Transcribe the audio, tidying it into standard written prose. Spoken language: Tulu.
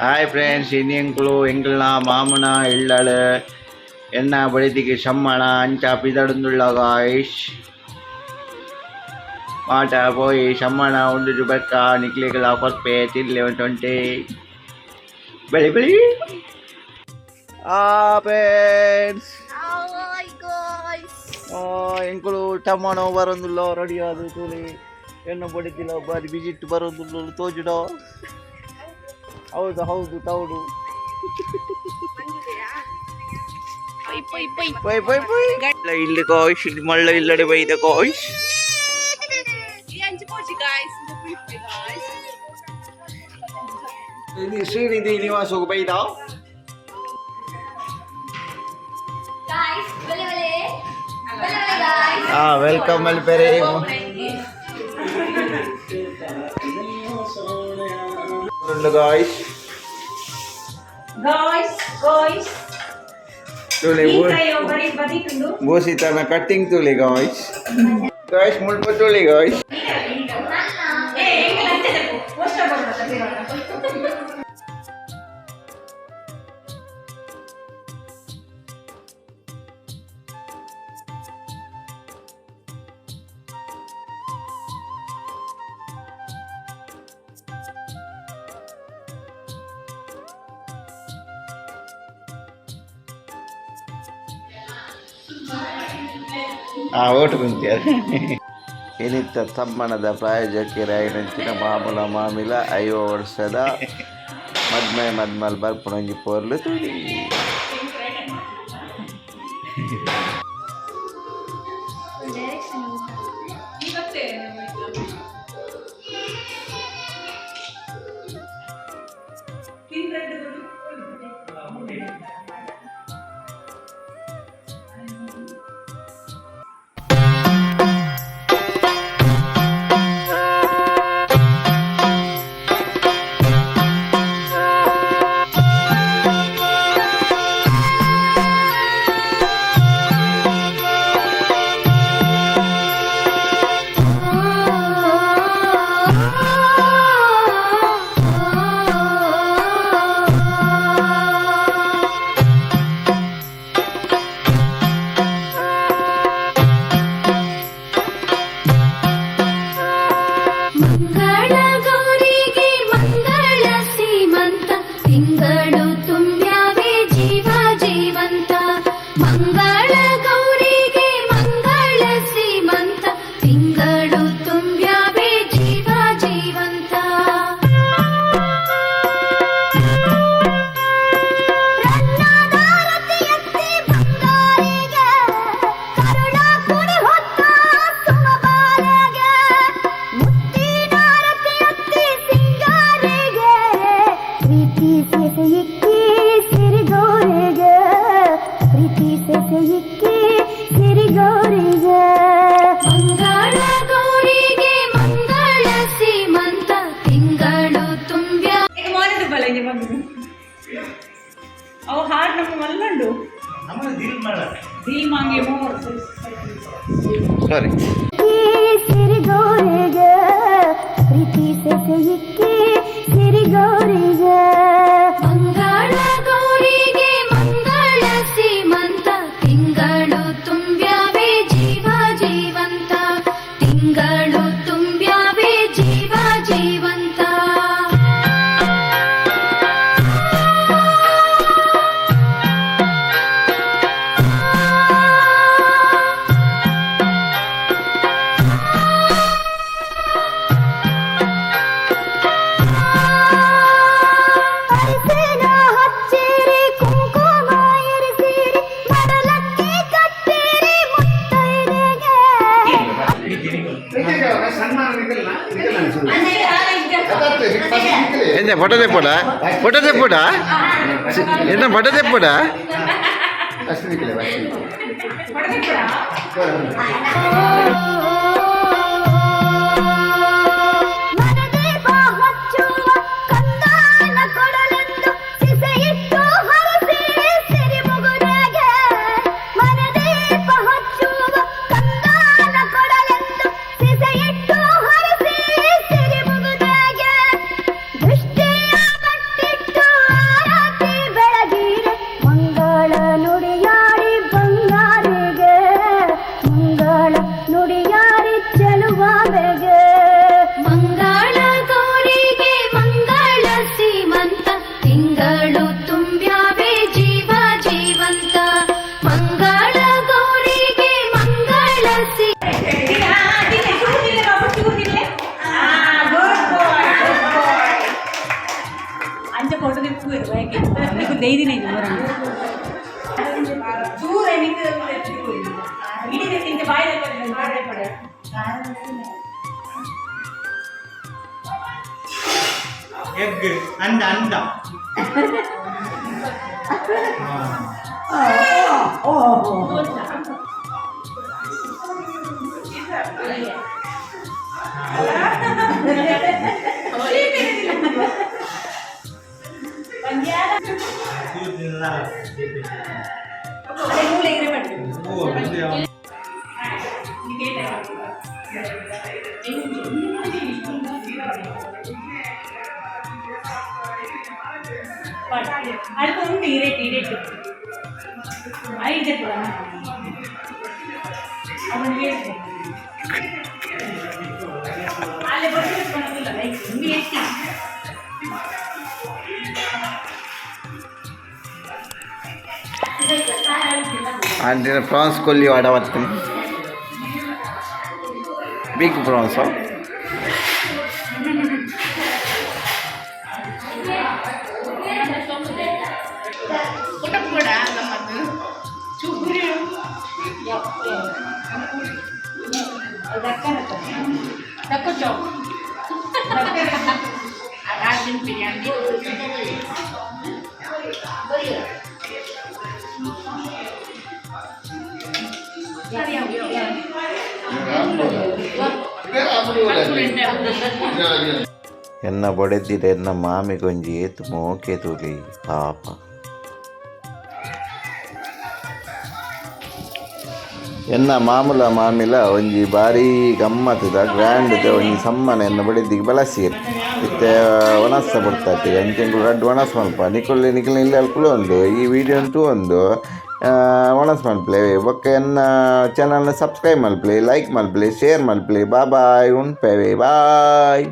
Hi friends, ಇನ್ನೆಂಕ್ಲು ಎಂಕ್ಲ್ನ ಮಾಮನ ಇಳ್ಳಳು ಎನ್ನ ಬಡಿದಿಗೆ ಸಮ್ಮಣ ಅಂಚ ಪಿದಡುಂದುಳ್ಳ ಗಾಯ್ಸ್. ಮಾಟ ಪೋಯಿ ಸಮ್ಮಣ ಉಂಡು ಬೆಕ್ಕ ನಿಕ್ಲಿಗಳ ಕೊರ್ಪೆ ತಿರ್ಲೆ ಉಂಟುಂಟೆ ಬೆಳಿ ಬೆಳಿ. ಆ friends. Hi guys. ಎಂಕುಲು ಟಮ್ಮಣ ಬರೊಂದುಲ್ಲ, ರೆಡಿ ಆದು ತೂಲಿ. ಎಣ್ಣೆ ಬಡಿತಿಲ್ಲ, ಬಾರಿ ಬಿಜಿಟ್ಟು ಬರೊಂದುಲ್ಲ, ತೋಜುಡೋ. ಹೌದು ಹೌದು, ತೌಡು. ಪೊಯ್ ಪೊಯ್ ಪೊಯ್. ಪೊಯ್ ಪೊಯ್ ಪೊಯ್. ಇಲ್ಲಿ ಗಾಯ್ಸ್, ಇಲ್ಲಿ ಮಳ್ಳ ಇಲ್ಲಡೆ ಬೈದ ಗಾಯ್ಸ್. ಈ ಅಂಚಿ ಪೋಚಿ ಗಾಯ್ಸ್, ಗಾಯ್ಸ್. ಇಲ್ಲಿ ಶ್ರೀನಿಧಿ ನಿವಾಸಕ್ಕೆ ಬೈದ. ಗಾಯ್ಸ್, ಬಲೆ ಬಲೆ ಬಲೆ ಬಲೆ ಗಾಯ್ಸ್. ಹಾ, welcome ಮಲ್ಪೆರೆ guys. Guys, guys. ತುಳಿ. kayo bari bari tundu. ಬೋಸಿತನ cutting ತುಳಿ ಗಾಯ್ಸ್. ಗಾಯ್ಸ್, ಮುಲ್ಪ ತುಳಿ ಗಾಯ್ಸ್. Eh, ಎಂಕಲ್ ಅಂಚನೆ ಪೋಸ್ಟರ್ ಬರ್ಬತ್ತ. ಆ ಓಟು ಕುಂತಿಯಾರ. ಏನಿತ್ತ ತಮ್ಮನದ ಪ್ರಾಯೋಜಕರಾಯಿನಂಚಿನ ಮಾಮೂಲ ಮಾಮಿಲ 50 ವರ್ಷದ ಮದ್ಮೆ ಮದ್ಮಲ್ ಬರ್ಪುನಂಜಿ ಪೋರ್ಲು ತುಳಿ. ಮಂಗಳ ಗೌರಿಗೆ ಮಂಗಳ ಸೀಮಂತ, ತಿಂಗಳು ತುಂಬ್ಯಾವೆ ಜೀವ ಜೀವಂತ. ಮಂಗಳ ಗೌರಿಗೆ ಮಂಗಳ ಸೀಮಂತ, ತಿಂಗಳು ತುಂಬ್ಯಾವೆ ಜೀವ ಜೀವಂತ. ರನ್ನಾದಾರತಿಯತ್ತಿ ಬಂಗಾರಿಗೆ, ಕರುಣ ಕುಡಿ ಹೊತ್ತ ಸುಮಬಾಲೆಗೆ, ಮುತ್ತಿನಾರತಿಯತ್ತಿ ಸಿಂಗಾರಿಗೆ, ಪ್ರೀತಿ ಸೆಸೆಯಿಕ್ಕಿ ಸಿರಿಗೌರಿಗೆ, ಪ್ರೀತಿ ಸೆಸೆಯಿಕ್ಕಿ ಸಿರಿಗೌರಿಗೆ. ಮಂಗಳ ಗೌರಿಗೆ ಮಂಗಳ ಸೀಮಂತ, ತಿಂಗಳು ತುಂಬ್ಯ ಈಗ ಮಾನಿಟರ್ ಬಲ ಇಂಜೆ ಮಗು. ಅವು ಹಾಡ್ ನಮ್ಮ ಮಲ್ಲಂಡು. ದಿಲ್ ಮಾಂಗೆ ಮೋರ್. ಸಾರಿ. ಸಿರಿಗೌರಿಗೆ, ಪ್ರೀತಿ ಸೆಸೆಯಿಕ್ಕಿ ಸಿರಿಗೌರಿಗೆ. ಮಂಗಳ ಗೌರಿಗೆ ಮಂಗಳ ಸೀಮಂತ, ತಿಂಗಳು ತುಂಬ್ಯಾವೆ ಜೀವ ಜೀವಂತ, ತಿಂಗಳು ತುಂಬ್ಯಾವೆ ಜೀವ ಜೀವಂತ. ಅರಿಶಿನ ಹಚ್ಚಿರಿ, ಕುಂಕುಮ ಇರಿಸಿರಿ, ಮಡಲಕ್ಕಿ ಕಟ್ಟಿರಿ ಮುತ್ತೈದೆಗೆ. ಎಂತ ಫೋಟೋ ತೆಪ್ಪಡ? ಫೋಟೋ ತೆಪ್ಪಡ? ಎಂತ ಫೋಟೋ ತೆಪ್ಪಡ? ಮನದೀಪ ಹಚ್ಚುವ ಕಂದಾನ ಕೊಡಲೆಂದು ಸಿಸೆಯಿಟ್ಟು ಹರಸಿ ಸಿರಿಮುಗುರೆಗೆ. ಮನದೀಪ ಹಚ್ಚುವ ಕಂದಾನ ಕೊಡಲೆಂದು ಸಿಸೆಯಿಟ್ಟು ಹರಸಿ ಸಿರಿಮುಗುರೆಗೆ. ದೃಷ್ಟಿಯ ಬಟ್ಟಿಟ್ಟು ಫೋಟೋ ತಿಪ್ಪುವೆರ್ ಬಯಕೆ ನಿಕು ದೈದಿನ ಇದು ಮರಣ ದೂರ ನಿಂಗೆ ಇಡೀ ಇಂಚ ಬಾಯಿ ಪಡೆ. ಎಗ್ ಅಂಡ ಅಂಡ. ಅದೇ ಮೂಲೆ ಎಗ್ರೆ ಮಾಡ್ತೀವಿ. ಅಲ್ಪ ಉಂಟು ಇರೇಟ್ ಇರೇಟ್ ಐದು ಪೂರ ಅವನು ಅಲ್ಲೇ ಬರ್ತಿಲ್ಲ ಎಷ್ಟು. ಆಂಟಿನ ಪ್ರಾನ್ಸ್ ಕೊಲ್ಲಿ ವಾಡ ಬರ್ತೇನೆ. Big prawns. ಪುಟ ನಮ್ಮದು ಚೂರು. ತಕ್ಕೋ. ರಾಜನ್ ಬಿರಿಯಾನಿ. ಎನ್ನ ಬೊಡೆದಿರ ಎನ್ನ ಮಾಮಿಗೊಂಜಿ ಏತ್ ಮೋಕೆ ತೂಲಿ ಪಾಪ. ಎನ್ನ ಮಾಮೂಲ ಮಾಮಿಲ ಒಂಜಿ ಬಾರಿ ಗಮ್ಮತ್ತದ ಗ್ರ್ಯಾಂಡ್ ಒಂಜಿ ಸಮ್ಮನ ಎನ್ನ ಬಡಿದಿಗೆ ಬಳಸಿರ್. ಇತ್ತೆ ಒಣಸ ಬರ್ತತಿ ಅಂಚೆಂಗುಲು ರಡ್ಡ್ ಒಣಸ್ ಮಲ್ಪ. ನಿಕುಲು ನಿಕಲ್ನ ಇಲ್ಲಲ್ ಕುಲೊಂದು ಈ ವಿಡಿಯೋ ತೂವೊಂದು ಒಣಸ್ ಮಲ್ಪಲೆ. ಬೊಕ್ಕ ಎನ್ನ ಚಾನಲ್ನ ಸಬ್ಸ್ಕ್ರೈಬ್ ಮಲ್ಪಲೆ, ಲೈಕ್ ಮಲ್ಪಲೆ, ಶೇರ್ ಮಲ್ಪಲೆ. ಬಾಯ್, ಉಂಪೆವೆ, ಬಾಯ್.